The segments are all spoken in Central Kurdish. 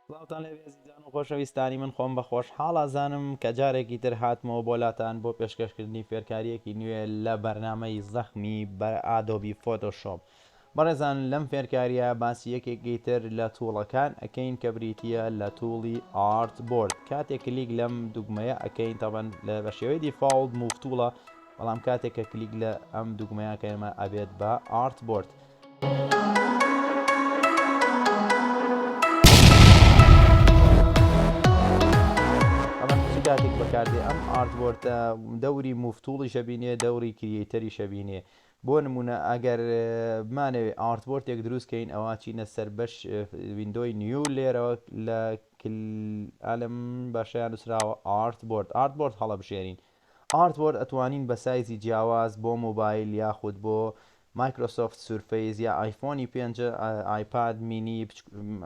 سڵاوتان لێبێ ئەزیزان و خۆشەویستانی من خۆم بە خۆشحاڵ ئەزانم کە جارێکی تر هاتمەوە بۆ لاتان بۆ پێشکەشکردنی فێرکاریەکی نوێ لە بەرنامەی زەخمی بە Adobe Photoshop بەڕێزان لەم فێرکاریە باسی یەکێکی تر لە tool ەکان ئەکەین کە بریتیە لە tool ی artboard کاتێک کلیک لەم دوگمەیە ئەکەین تەبەن لە بە شێوەی default move tool ە بەڵام کاتێک کە کلیک لە ئەم دوگمەیە کەمە ئەبێت بە artboard. ئەمە چ کاتێک بەکاردێ ئەم artboard ە دەوری move tool یشە بینێ دەوری creator یشە بینێ بۆ نمونە ئەگەر بمانەوێ artboard ێک دروست کەین ئەوە چینە سەر بەش window ی new لێرەوە لە ئالم باشیان نووسراوە artboard artboard هەڵەبژێرین artboard ئەتوانین بە سایزی جیاواز بۆ مۆبایل یاخود بۆ Microsoft Surface یا ئایفۆنی پێنج iPad mini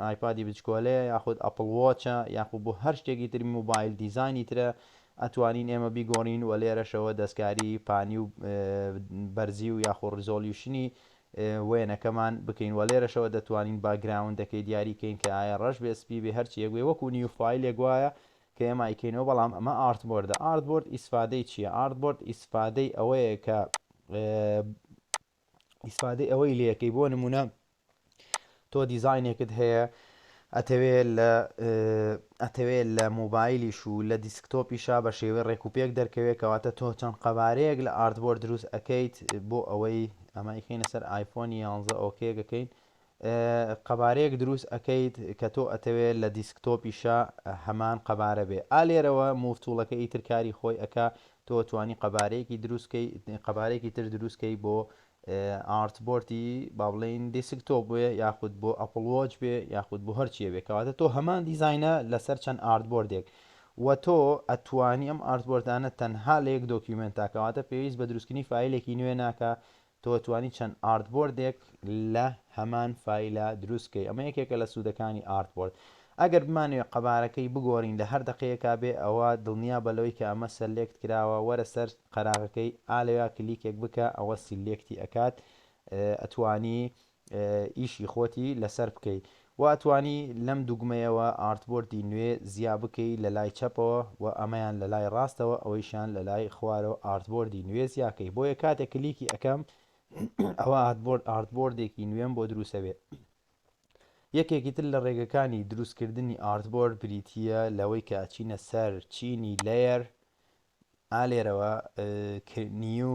ئایپادی بچکۆلەیە یاخود Apple Watch ە یاخود بۆ هەر شتێکی تری مۆبایل دیزاینی ترە ئەتوانین ئێمە بیگۆڕین و لێرەشەوە دەستکاری پانی و بەرزی و یاخۆ resolution ی وێنەکەمان بکەین و لێرەشەوە دەتوانین background ەکەی دیاری کەین کە ئایا ڕەش بێ سپی بێ هەرچیەک بێ وەکو new file ێک وایە کە ئێمە ئەیکەینەوە بەڵام ئەمە artboard ە artboard ئیسفادەی چییە؟ artboard ئیسفادەی ئەوەیە کە ئیسفادەی ئەوەی لەکەی بۆ نمونە تۆ دیزاینێکت هەیە ئەتەوێ لە ئەتەوێ لە مۆبایلیش و لە desktop یشا بە شێوەی ڕێک و پێک دەرکەوێت کەواتە تۆ چەند قەبارەیەک لە artboard دروست ئەەکەیت بۆ ئەوەی ئەمە ئیخینە سەر ئایفۆنی 11 okay ەکەین قەبارەیەک دروست ئەکەیت کە تۆ ئەتەوێ لە desktop یشا هەمان قەبارە بێ ئا لێرەوە move tool ەکە ئیتر کاری خۆی ئەکا تۆ توانی قەبارەیەکی دروست کەی قەبارەیەکی تر دروست کەی بۆ artboard ی با بڵێین desktop بێ یاخود بۆ Apple Watch بێ یاخود بۆ هەرچیە بێ کەواتە تۆ هەمان دیزاینە لەسەر چەند artboard ێک و تۆ ئەتوانی ئەم artboard انە تەنها لە یەک document ا کەواتە پێویست بە دروستکردنی فایلێکی نوێ ناکە تۆ ئەتوانی چەند artboard ێک لە هەمان فایلا دروست کەی ئەمە یەکێکە لە سوودەکانی artboard ئەگەر بمانەوێ قەبارەکەی بگۆرین لە هەر دەقەیەکا بێ ئەوە دڵنیا بە لەوەی کە ئەمە select کراوە وەرە سەر قەراغەکەی ئا لەویا کلیکێک بکە ئەوە select ی ئەکات ئەتوانی ئیشی خۆتی لەسەر بکەی و ئەتوانی لەم دوگمەیەوە artboard ی نوێ زیا بکەی لە لای چەپەوە و ئەمەیان لە لای ڕاستەوە ئەوەیشیان لە لای خوارەوە artboard ی نوێ زیاکەی بۆیە کاتێک کلیکی ئەکەم ئەوە artboard artboard ێکی نوێم بۆ دروستەبێ یەکێکی تر لە ڕێگەکانی دروستکردنی artboard بریتییە لەوەی کە ئەچینە سەر چینی layer ئا لێرەوە new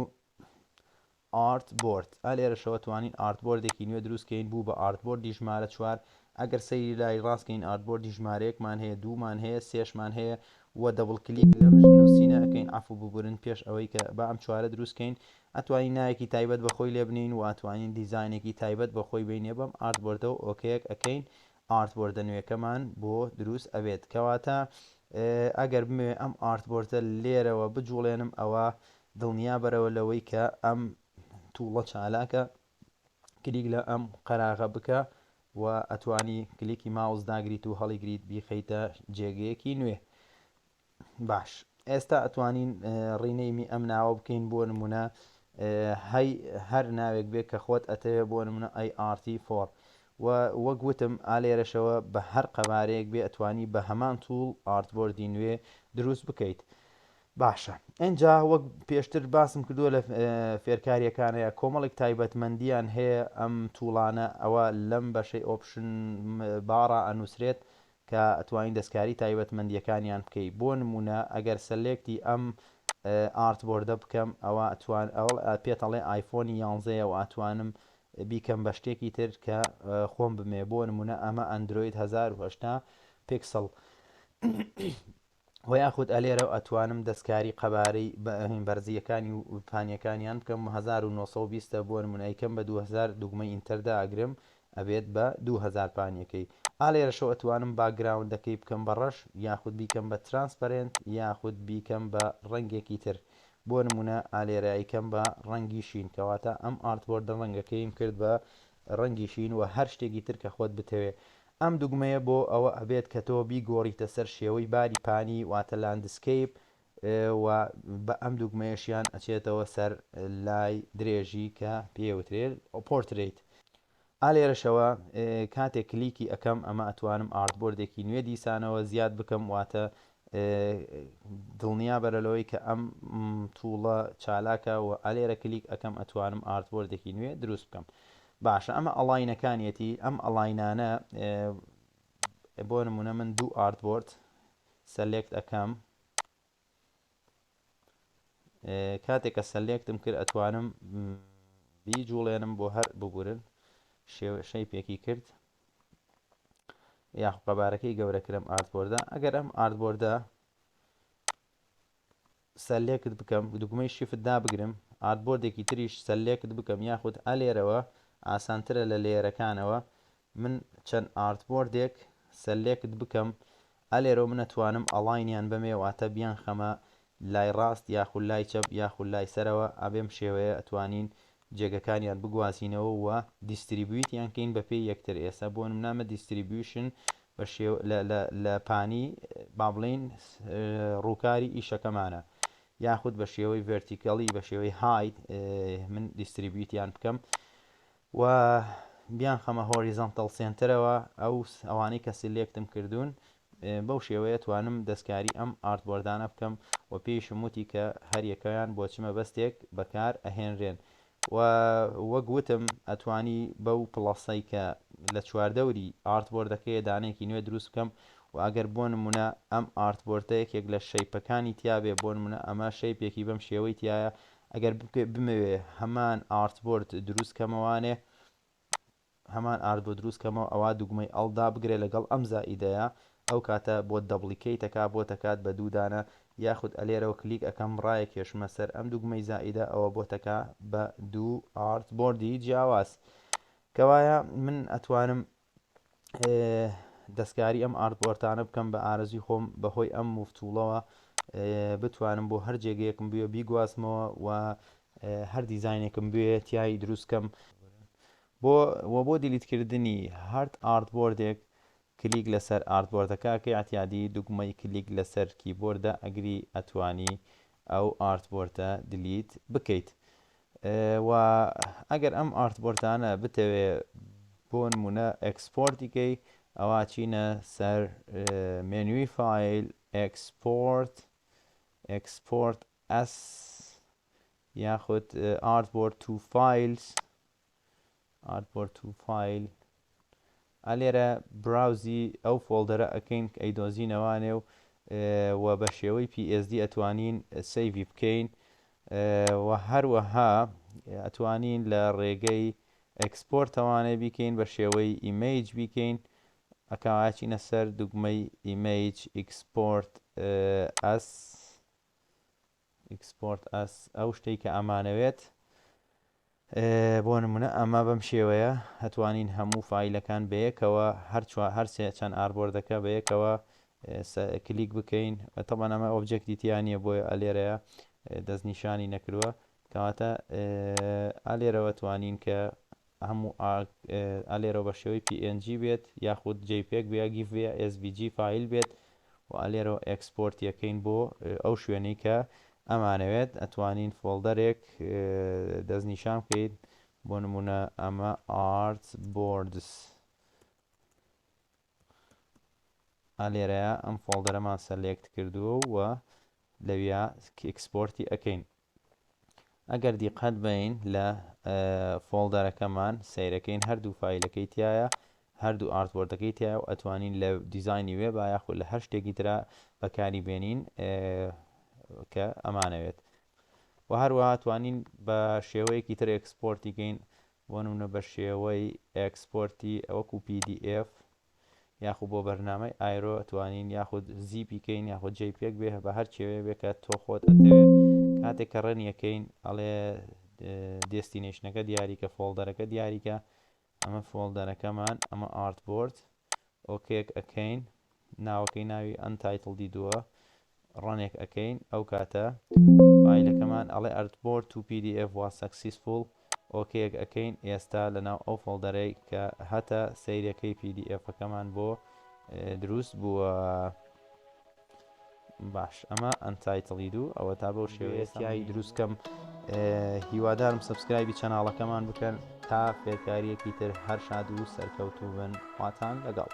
artboard، ئا لێرەشەوە توانین artboard ێکی نوێ دروست کەین بوو بە artboard ی ژمارە چوار، ئەگەر سەیری لای ڕاست کەین artboard ی ژمارە یەکمان هەیە دوومان هەیە سێشمان هەیە و double click لەم نووسینە ئەکەین عەفو ببورن پێش ئەوەی کە با ئەم چوارە دروست کەین ئەتوانین ناوێکی تایبەت بە خۆی لێ بنێین و ئەتوانین دیزاینێکی تایبەت بە خۆی بینێ بەم artboard ە و okay یەک ئەکەین artboard ە نوێکەمان بۆ دروست ئەبێت کەواتە ئەگەر بمەوێ ئەم artboard ە لێرەوە بجوڵێنم ئەوە دڵنیا بەرەوە لەوەی کە ئەم tool ە چالاکە کلیک لە ئەم قەراغە بکە و ئەتوانی کلیکی ماوس داگریت و هەڵیگریت بیخەیتە جێگەیەکی نوێ باش ئێستا ئەتوانین rename ی ئەم ناوە بکەین بۆ نمونە هەی هەر ناوێک بێ کە خۆت ئەتەوێ بۆ نمونە ART4 و وەک وتم ئالێرەشەوە بە هەر قەبارەیەک بێ ئەتوانی بە هەمان tool artboard ی نوێ دروست بکەیت باشە ئینجا وەک پێشتر باسم کردووە لە فێرکاریەکانەیە کۆمەڵێک تایبەتمەندیان هەیە ئەم tool انە ئەوە لەم بەشەی option bar ا ئەنووسرێت کە ئەتوانی دەستکاری تایبەتمەندیەکانیان بکەی بۆ نمونە ئەگەر select ی ئەم artboard ە بکەم ئەوە ئەتوان ئەوڵ پێتەڵێ ئایفۆنی یانزەیە و ئەتوانم بیکەم بە شتێکی تر کە خۆم بمێ بۆ نمونە ئەمە ئەندرۆید 1080 پیکسڵ وە یاخود ئەلێرەو ئەتوانم دەستکاری قەبارەی بەرزیەکانی و پانیەکانیان بکەم 1920 بۆ نمونە ئەیکەم بە 2000 دوگمەی enter دائەگرم ئەبێت بە 2000 پانیەکەی ئا لێرەشەوە ئەتوانم background ەکەی بکەم بە ڕەش یاخود بیکەم بە transparent یاخود بیکەم بە ڕەنگێکی تر بۆ نمونە ئا لێرە ئەیکەم بە ڕەنگی شین کەواتە ئەم artboard ە ڕەنگەکەیم کرد بە ڕەنگی شین و هەر شتێکی تر کە خۆت بتەوێ ئەم دوگمەیە بۆ ئەوە ئەبێت کە تۆ بیگۆڕیتە سەر شێوەی باری پانی واتە landscape و بە ئەم دوگمەیەشیان ئەچێتەوە سەر لای درێژی کە پێی ئەوترێت portrait. ئا لێرەشەوە کاتێک کلیکی ئەکەم ئەمە ئەتوانم artboard ێکی نوێ دیسانەوە زیاد بکەم واتە دڵنیا بەرە لەوەی کە ئەم tool ە چالاکە و ئالێرە کلیک ئەکەم ئەتوانم artboard ێکی نوێ دروست بکەم. باشە ئەمە align ەکانیەتی ئەم align انە بۆ نمونە من دوو artboard select ئەکەم کاتێک کە select م کرد ئەتوانم بیجوڵێنم بۆ هەر ببورن shape ێکی کرد یاخو قەبارەکەی گەورەکرم artboard ە ئەگەر ئەم artboard ە select بکەم دوگمەی shift دابگرم artboard ێکی تریش select بکەم یاخود ئەلێرەوە ئاسانترە لە layer ەکانەوە من چەند artboard ێک select بکەم ئەلێرەوە من ئەتوانم align یان بەمێ واتە بیانخەمە لای ڕاست یاخود لای چەپ یاخود لای سەرەوە ئەبێم شێوەیە ئەتوانین جێگەکانیان بگوازینەوە و distribute یان کەین بە پێی یەکتر ئێستا بۆ نمونە distribution بە شێوە لە لە لە پانی با بڵێین ڕووکاری ئیشەکەمانە یاخود بە شێوەی vertically بە شێوەی height من distribute یان بکەم و بیانخەمە horizontal center ەوە ئەو ئەوانەی کە select م کردوون بەو شێوەیە توانم دەستکاری ئەم artboard انە بکەم و پێیشم وتی کە هەریەکەیان بۆ چ مەبەستێک بەکار ئەهێنرێن و وەک وتم ئەتوانی بەو plus ەی کە لە چواردەوری artboard ەکەیە دانەیەکی نوێ دروست بکەم و ئەگەر بۆ نمونە ئەم artboard ە یەکێک لە shape ەکانی تیابێ بۆ نمونە ئەمە shape ێکی بەم شێوەی تایە ئەگەر بمەوێ هەمان artboard دروست کەمەوانێ هەمان art بۆ دروست کەمەوە ئەوا دوگمەی Alt دابگرە لەگەڵ ئەم زائیدەیە ئەو کاتە بۆت duplicate ئەکا بۆت ئەکات بە دوو دانە یاخود ئەلێرەوە کلیک ئەکەم ڕایەکێشمە سەر ئەم دوگمەی زائیدە ئەوە بۆت ئەکا بە دوو artboard ی جیاواز کەوایە من ئەتوانم دەستکاری ئەم artboard انە بکەم بە ئارەزوی خۆم بەهۆی ئەم move tool ەوە بتوانم بۆ هەر جێگەیەکم بوێ بیگوازمەوە و هەر دیزاینێکم بوێ تیای دروست کەم بۆ وە بۆ delete کردنی هەر artboard ێک کلیک لەسەر artboard ەکە ئەکەی ئەتیادی دوگمەی کلیک لەسەر کیبۆردە ئەگری ئەتوانی ئەو artboard ە delete بکەیت و ئەگەر ئەم artboard انە بتەوێ بۆ نمونە export ی کەی ئەوا چینە سەر menu ی file export export as یاخود artboard to files artboard to file ئالێرە browse ی ئەو folder ە ئەکەین کە ئەیدۆزینەوانێ و و بە شێوەی PSD ئەتوانین save ی بکەین و هەروەها ئەتوانین لە ڕێگەی export ەوانێ بیکەین بە شێوەی image بیکەین ئەکاچینە سەر دوگمەی image export as export as ئەو شتەی کە ئەمانەوێت بۆ نمونە ئەمە بەم شێوەیە هەتوانین هەموو file ەکان بەیەکەوە هەر هەر سێ چەند artboard ەکە بەیەکەوە کلیک بکەین تەبان ئەمە object ی تیا نییە بۆیە ئەلێرەیە دەستنیشانی نەکردووە کەواتە ئالێرەوە توانین کە هەموو ئالێرەوە بە شێوەی PNG بێت یاخود JPEG بێ GIF بێ SVG file بێت و ئالێرەوە export یەکەین بۆ ئەو شوێنەی کە ئەمانەوێت ئەتوانین folder ێک دەستنیشان بکەیت بۆ نمونە ئەمە artboards ئالێرەیە ئەم folder ەمان select کردووە و لەویا export ی ئەکەین ئەگەر دیقەت بەین لە folder ەکەمان سەیرەکەین هەردوو file ەکەی تایە هەردوو artboard ەکەی تایە و ئەتوانین لە دیزاینی وێبا یاخود لە هەر شتێکی ترا بەکاری بێنین کە ئەمانەوێت و هەروەها توانین بە شێوەیەکی تر export ی کەین بۆ نمونە بە شێوەی export ی وەکو PDF یاخود بۆ بەرنامەی ئایرۆ ئەتوانین یاخود zip ی کەین یاخود JPEG بێ بە هەر چێوێ بێ کە تۆ خۆت ئەتەوێ کاتێک کە run یەکەین ئەڵێ destination ەکە دیاریکە folder ەکە دیاریکە ئەمە folder ەکەمان ئەمە artboard OK ێک ئەکەین ناوەکەی ناوی untitled ی دووە run ێک ئەکەین ئەو کاتە file ەکەمان ئەڵێ artboard to PDF was successful OK ێک ئەکەین ئێستا لەناو ئەو folder ەی کە هەتە سەیرەکەی PDF ەکەمان بۆ دروست بووە باش ئەمە untitled ی دوو ئەوە تا بەو شێوەیە تایی دروست کەم هیوادارم subscribe ی channel ەکەمان بکەن. تا فێرکاریەکی تر هەر شاد و سەرکەوتوو بن خواتان لەگەڵ.